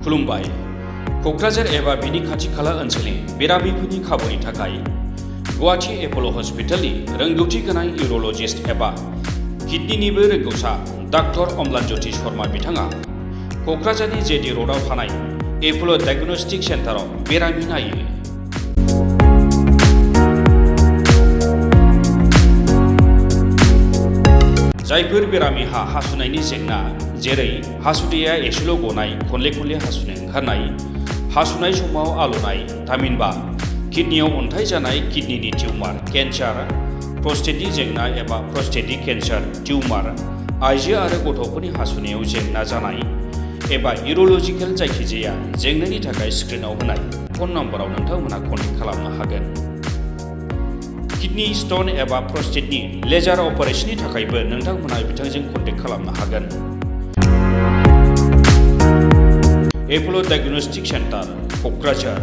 खुलुमबाय क'क्राझार एबा बिनि खाथि खाला ओनसोलनि बेरामिफोरनि खाबुनि थाखाय गुवाहाटी एप'ल' हस्पिटालनि रोंगौथि गोनां इउर'लजिस्ट एबा किडनिनिबो रोंगौसा डाक्टर अम्लानज्योति शर्मा बिथाङा क'क्राझारनि जेडि र'डआव थानाय एप'ल' डायग्नोस्टिक सेन्टाराव बेरामि नायो। जायफोर बेरामिहा हासुनायनि जेंना जेरै हासुदैया एसेल' गनाय खनले खनले हासुनो ओंखारनाय हासुनाय समाव आलौनाय थामहिनबा किडनियाव अन्थाइ जानाय किडनिनि टिउमार केन्सार प्रस्टेटनि जेंना एबा प्रस्टेटिक केन्सार टिउमार आइजो आरो गथ'फोरनि हासुनायाव जेंना जानाय एबा इउर'लजिकेल जायखिजाया जेंनानि थाखाय स्क्रिनाव होनाय फन नम्बराव नोंथांमोनहा कन्टेक्ट खालामनो हागोन। किडनी स्टन एबा प्रस्टेटनि लेजार अपारेशननि थाखायबो नोंथांमोनहा बिथांजों कन्टेक्ट खालामनो हागोन। एप'ल' डायग्नोस्टिक सेन्टार क'क्राझार।